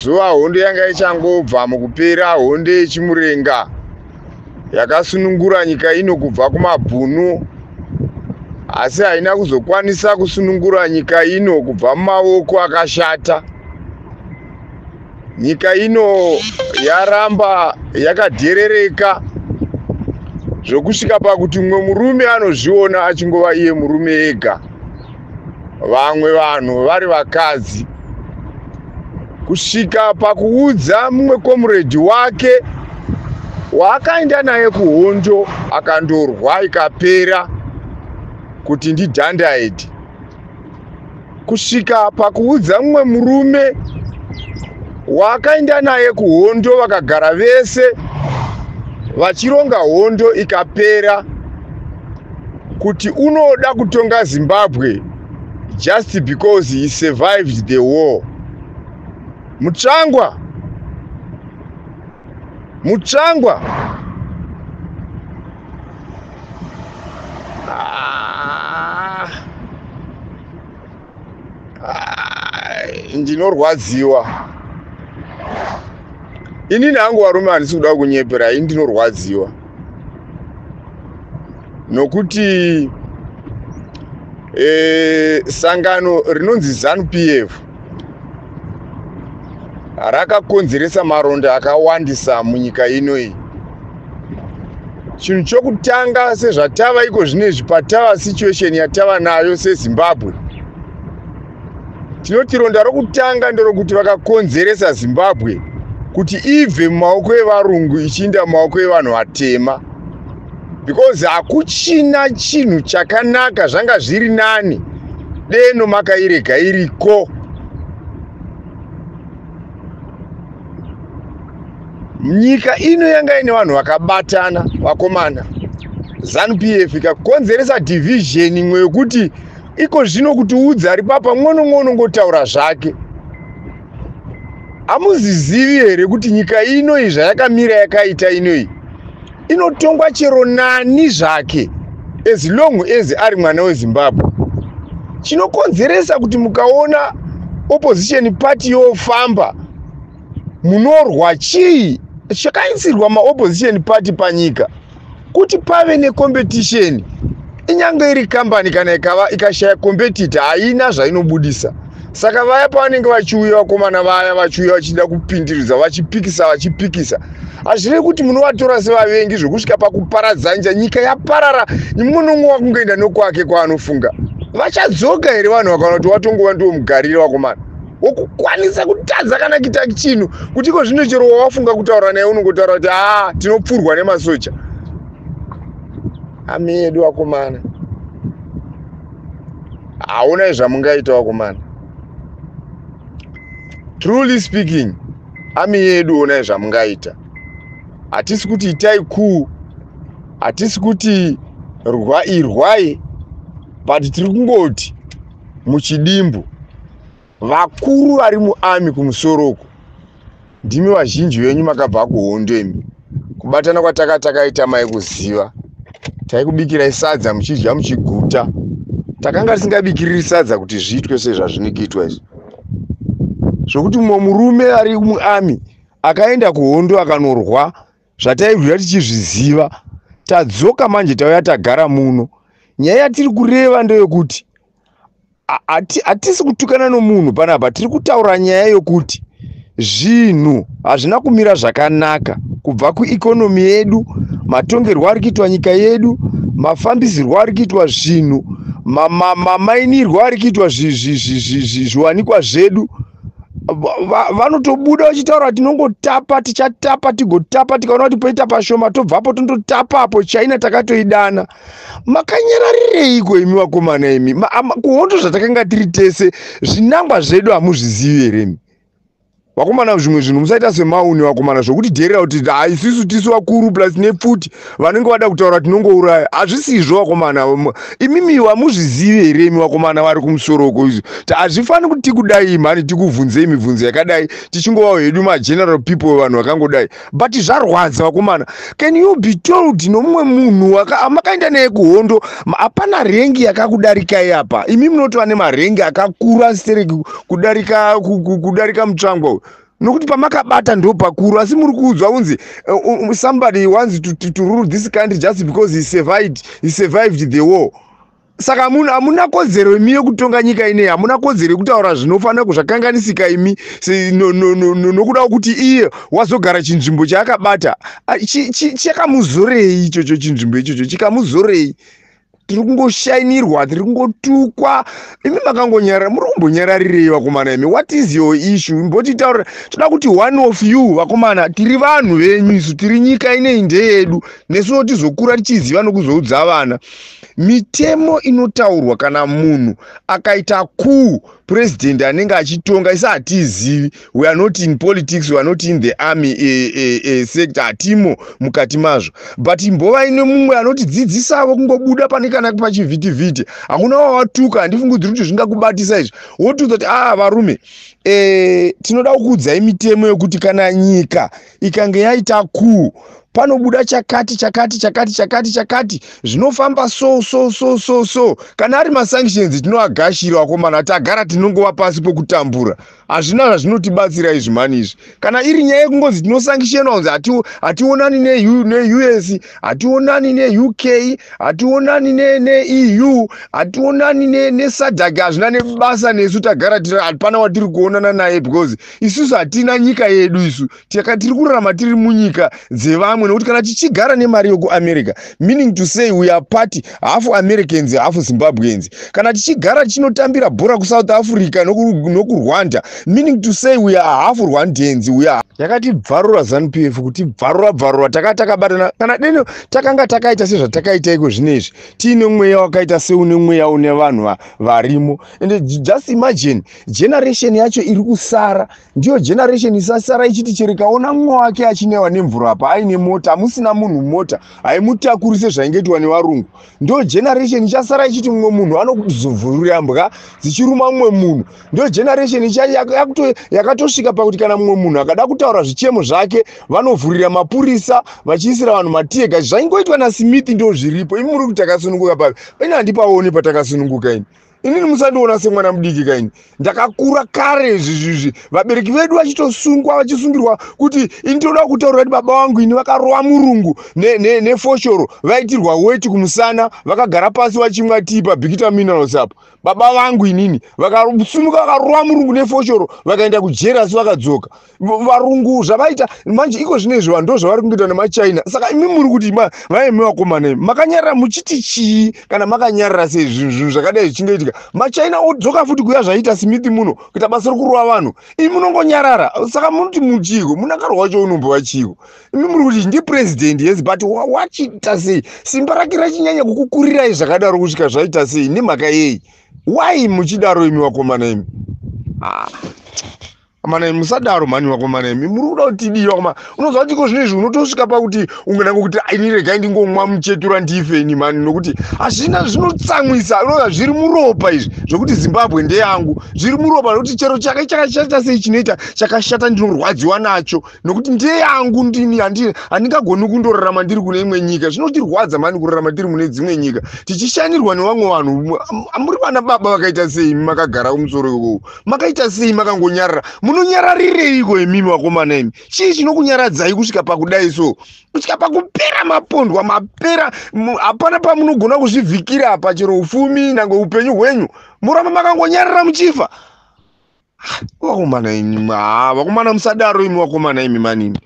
Zuva hondo yanga ichangobva mukupera, hondo yeChimurenga yakasunungura nyika ino kubva kumabhunu, asi haina kuzokwanisa kusunungura nyika ino kubva mumaoko akashata. Nyika ino yaramba yakadherereka zvokusvika pakuti mumwe murume anozviona achingova iye murume ega, vamwe vanhu vari vakadzi, kusvika pakuudza mumwe komuredhi wake waakaenda naye kuhondo akandorwa ikapera kuti ndidhandaidi, kusvika pakuudza mumwe murume waakaenda naye kuhondo vakagara vese vachironga hondo ikapera kuti unoda kutonga Zimbabwe just because he survived the war. Mutsvangwa, Mutsvangwa, ndinorwadziwa inini hangu varume, handisi kuda kunyepera, ini ndinorwadziwa nokuti sangano rinonzi ZANU PF rakakonzeresa maronda akawandisa munyika ino iyi. Chinhu chokutanga, sezvatava iko zvinezvi, patava situation yatava nayo seZimbabwe, tinoti ronda rokutanga nderokuti vakakonzeresa Zimbabwe kuti ibve mumaoko evarungu ichiinda mumaoko evanhu vatema, because hakuchina chinhu chakanaka. Zvanga zviri nani deno makairega iriko. Nyika ino yanga ine vanhu vakabatana vakomana. ZANU PF ikakonzeresa division imwe yokuti iko zvino kuti udza ari papa mumwe nomumwe unongotaura zvake. Hamuzizivi here kuti nyika ino iyi zvayakamira yakaita inoyi inotongwa chero nani zvake as long as ari mwana weZimbabwe? Chinokonzeresa kuti mukaona opposition party yofamba munorwa chii? Chakaisirwa maopposition party panyika kuti pave necompetition. Inyange iri kambani, kana ikava ikashaya competitor, haina zvainobudisa. Saka vaya pavanenge vachiuya, vakomana vaya vachiuya vachida kupindiridza, vachipikisa, vachipikisa, hazvirevi kuti munovatora sevavengi zvokusvika pakuparadzanja. Nyika yaparara, mumwe nomumwe wakungoenda nokwake kwaanofunga. Vachadzoka here vanhu vakaona kuti watongova ndiwo mugariro, vakomana, wokukwanisa kutadza kana kuita chinhu, kuti iko zvino chero wawafunga kutaura naye unongotaura kuti haa, tinopfurwa nemasoja ami edu? Vakomana, haunai zvamungaita vakomana. Truly speaking, ami yedu, onai zvamungaita. Hatisi kuti itai kuu, hatisi kuti irwai, but tiri kungoti muchidimbu, vakuru vari muarmy kumusoro uko, ndimi vazhinji venyu makabva kuhondo imi. Kubatana kwataka takaita mai kuziva, taikubikirai sadza muchidya muchiguta. Takanga tisingabikiriri sadza kuti zviitwe sezvazvinokuitwa izvi, zvokuti mumwe murume ari muarmy akaenda kuhondo akanorwa, zvatairwira tichizviziva. Tadzoka manje, tauya tagara muno. Nyaya yatiri kureva ndeyekuti hatisi kutukana nomunhu panapa. Tiri kutaura nyaya yokuti zvinhu hazvina kumira zvakanaka, kubva kueconomy yedu, matongerwo ari kuitwa nyika yedu, mafambisirwo ari kuitwa zvinhu, mamainirwo ari kuitwa zviwanikwa zvedu. Vanotobuda vachitaura, tinongotapa, tichatapa, tigotapa, tikaona kuti poita pashoma tobvapo tondotapa. China takatoidana. Makanyararireiko imi vakomana imi? Kuhondo zvatakanga tiri tese, zvinangwa zvedu hamuzvizivi here imi vakomana? Zvimwe zvinhu musaita semauni vakomana, zvokuti dherera kuti ha, isusu tisu vakuru plus nepfuti, vanenge vada kutaura tinongouraya. Hazvisizvo vakomana. Imimi hamuzvizivi here imi vakomana vari kumusoro uko? Izvi hazvifani kuti tikudai mhani, tikubvunzei mibvunzo yakadai, tichingovawo hedu mageneral people, vanhu vakangodai, but zvarwadza vakomana. Can you be told nomumwe munhu amakaenda naye kuhondo, hapana rank yakakudarikai apa? Imi munotova nemarank akakura stereki kudarika Mutsvangwa uyu. Nokuti pamakabata ndo pakuru, asi muri kuudzwa kunzi somebody wants to rule this country just because he survived the war. Saka munhu, hamuna kodzero imi yekutonga nyika ineyi. Hamuna kodzero yekutaura zvinofanira kuzvakanganisika imi nokuda kwekuti iye wazogara chinzvimbo chaakabata. Chakamuzorei ichocho? Chinzvimbo ichocho chikamuzorei? Tiri kungoshainirwa, tiri kungotukwa, imi makangonyarara. Muri kumbonyararirei, vakomana imi? What is your issue? Mbotitaurira. Toda kuti one of you, vakomana, tiri vanhu venyu isu, tiri nyika inei ndeyedu, nesuwo tizokura tichiziva nokuzoudza vana mitemo inotaurwa. Kana munhu akaita coup, purezidendi anenge achitonga, isi hatizivi. We are not in politics, we are not in the army sector, hatimo mukati mazvo. But mbova ine mumwe anotidzidzisavo kungobuda pane kana pachivhitivhiti, hakuna wawatuka, handifungudziri kuti zvingakubatisa izvi. Wotiudza kuti, "A varume, tinoda kukuudzai mitemo yekuti kana nyika ikange yaita coup, panobuda chakati, chakati, chakati, chakati, chakati, zvinofamba so, so, so, so, so." Kana ari masanctions, tinoagashira, vakomana. Tagara tinongova pasi pokutambura, hazvina zvazvinotibatsira izvi mani izvi. Kana iri nyaya yekungozi tinosanctionwa, kunzi hationani neUS, hationani neUK, hationani neEU, hationani neSADC, hazvina nebasa nesu. Tagara hapana watiri kuonana naye, because isusu hatina nyika yedu. Isu tiri kurarama tiri munyika dzevamwe, nekuti kana tichigara nemari yokuAmerica, meaning to say we are party, half Americans, half Zimbabweans. Kana tichigara tichinotambira bhora kuSouth Africa nokuRwanda, meaning to say we are half Rwandans. We are yakatibvarura ZANU PF, kuti bvarura bvarura. Taka takabatana. Kana deno takanga takaita sezvatakaita iko zvinezvi, tiine mweya wakaita seune mweya une vanhu varimo. And just imagine, generation yacho iri kusara ndiyo generation isasara ichiti chero ikaona mumwe wake achinewa nemvura apa aine mota, hamusina munhu, mota haimutakuri sezvaingoitwa nevarungu. Ndo generation ichasara ichiti mumwe munhu anozovhurira mbwa dzichiruma mumwe munhu. Ndo generation yakatosvika pakuti kana mumwe munhu akada kutaura zvichemo zvake, vanovhurira mapurisa vachiisira vanhu mateargas. Zvaingoitwa naSmith ndo zviripo. Imi muri kuti takasununguka papi? Paine handipaoni patakasununguka. Ini, inini musandiona semwana mudiki kaini, ndakakura kare. Zvizvizvi vabereki vedu vachitosungwa, vachisungirwa kuti ini toda kutaurira kuti baba vangu ini vakarova murungu nefoshoro, vaitirwa weti kumusana, vakagara pasi vachimwa tii paBikita Minerals apo. Baba vangu inini vakasumuka, vakarova murungu nefoshoro, vakaenda kujeri, asi vakadzoka. Varungu zvavaita manje iko zvino izvi, vanhu ndo zvavari kungoita nemaChina. Saka imi muri kuti vaimi vakomana imi makanyarara muchiti chii? Kana makanyarara sei zvinhu zvakadai zvichingoitika? MaChina odzoka futi kuya zvaita Smith muno kuita basa rekurova vanhu, imi munongonyarara. Saka munoti muchiko munakarwa wacho unombova chiko? Imi muri kuti ndipurezidendi, yes, but wachiita sei? Simba rake rachinyanya kukukurirai zvakadaro kusvika zvaita sei? Nemhaka yei? Why muchidaro imi, vakomana imi? Ah. Mana, musadaro mhani, vakomana imi. Muri kuda kuti tidii, vakomana? Unozwa kuti iko zvinezvi unotosvika pakuti unganange kuti, "Ini regai ndingomwa muchetura ndife ini mhani," nokuti hazvina zvinotsamwisa. Unoza zviri muropa izvi zvokuti Zimbabwe ndeyangu, zviri muropa, nokuti chero chake chakashata sei, chinoita chakashata, ndinorwadziwa nacho nokuti ndeyangu. Ndini handingagoni kundorarama ndiri kune imwe nyika. Zvinotirwadza mhani kurarama tiri mune dzimwe nyika tichishandirwa nevamwe vanhu. Muri vana baba vakaita sei makagara kumusoro ikoko? Makaita sei makangonyarara? Munonyararireiko imimi, vakomana imi? Chii chinokunyaradzai kusvika pakudai so, kusvika pakupera mapondwa, mapera? Hapana pamunogona kuzvivhikira apa, chero ufumi nange upenyu hwenyu, muramba makangonyarara muchifa. Vakomana imi, ha, vakomana, musadaro imi, vakomana imi manini.